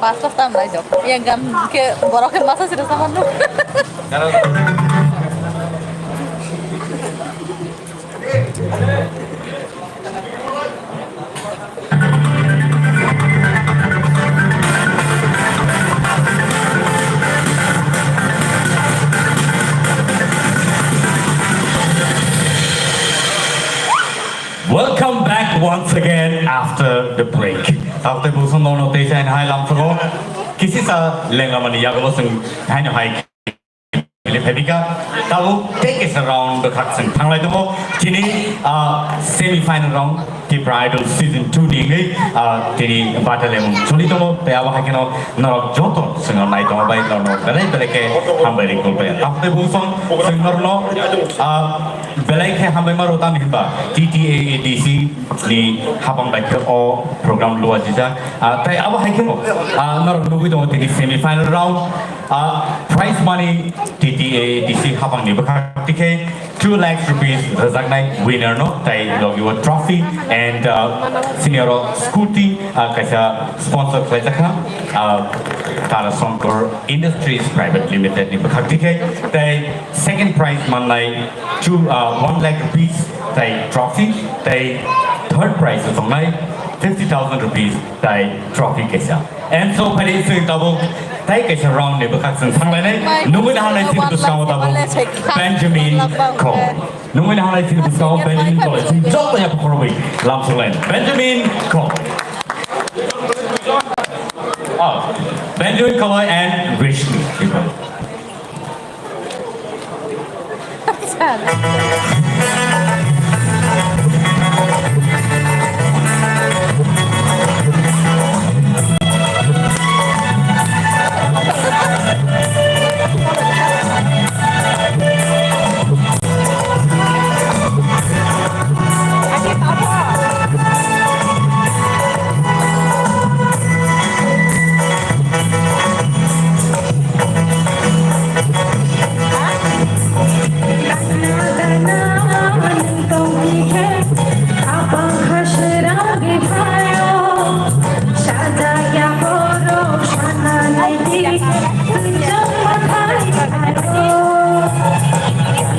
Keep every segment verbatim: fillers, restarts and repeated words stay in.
Pas pas tam lai dok. Yang gam ke borok ke masa sida saman dok. Welcome back once again after the break. Taote buson dono tei sain hai lamsogo. Kisi sa lenga mani yago sing haino hai. Philip Hebika, tabuk tei kaisa round bwkhak chwng thanglai tongo. Chini, ah, semi final round Tipra Idol season two ni wngwi, ah, tini battle emon choli tongo. Tei abo hai kheno norok joto chwngno nai tongo bai norokno belai belai khe hambai rikul bai. Tamo tei bungsong chwng norokno, ah, belai khe hambai ma rw tamo hinba T T A A D C ni hapang bai khe o program luajijak. Ah, tei abo hai kheno, ah, norok nugwi tongo tini semi final round. Ah, prize money T T A D C hapangni bwkhak tikhe two lakhs rupees rwjaknai winner no, tei logi o trophy and, ah, senior o scooty, ah, kaisa sponsor khlaijak kha, ah, Tara Shankar Industries Private Limited ni bwkhak tikhe, tei second prize mannai two, ah, one lakh rupees tei trophy, tei third prize tongnai fifty thousand rupees tei trophy kaisa. And so, phai chwng tabuk tei kaisa round ni bwkhak chwng thanglainai. Nungwi nahanai chini bwskango tabuk Benjamin Kho. Nungwi nahanai chini bwskango Benjamin Kho. Chwng joto ya pokorowi lamsoklen. Benjamin Kho. Oh, Benjamin Kho and Rishmi.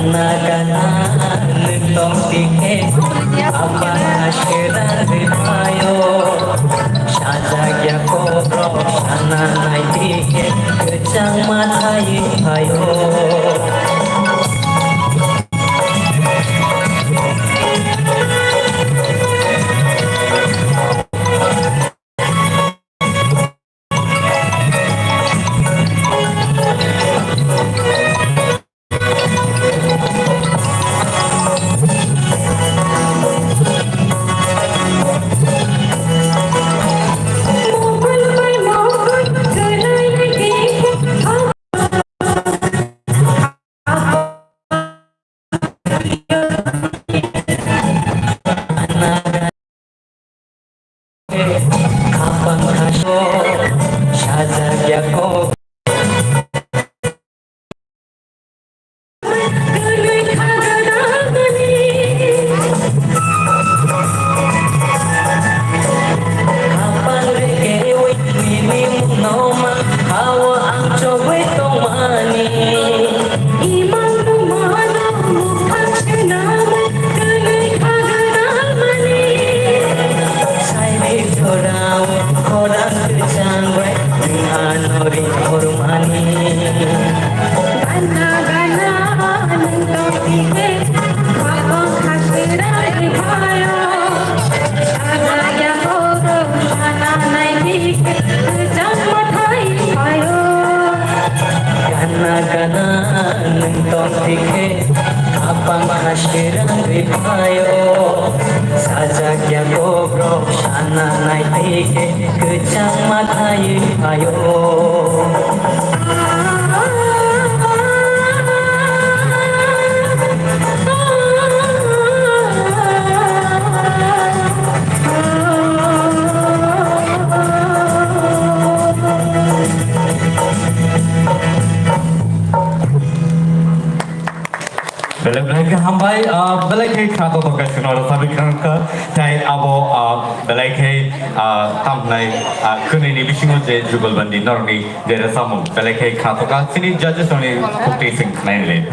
Gana gana nwng tong tikhe, apa aswrang rw phaio. Sajak ya kokrok sana nai tikhe, kwchang ma thai phaio. Hapang reke wi nini mungno ma, hawa ang chogwi tongmani. Imang nungmano mukhang swnamwi twnwi khagwlamani. Saini jorao khorang kwchang bai nwng ano ring khormani. Gana gana nwng tongtike, khapang khaswrang rwphaio. Sajak ya kokrok sana nai tikhe, kwchang ma thai phaio. Gana gana nwng tong tikhe, khapang khaswrang rwphaio. Sajak ya kokrok sana nai tikhe, kwchang ma thai phaio. Belai belai khe hambai, ah, belai khe kha to tongkha sino rwchapwi khangkha, tei abo, ah, Belai khe, ah, tamo hwnai, ah, khwnwi ni bisingo je jugalbandi norokni je rwchapmung, belai khe khnathoka, chini judges rokni khukti sing khnai le.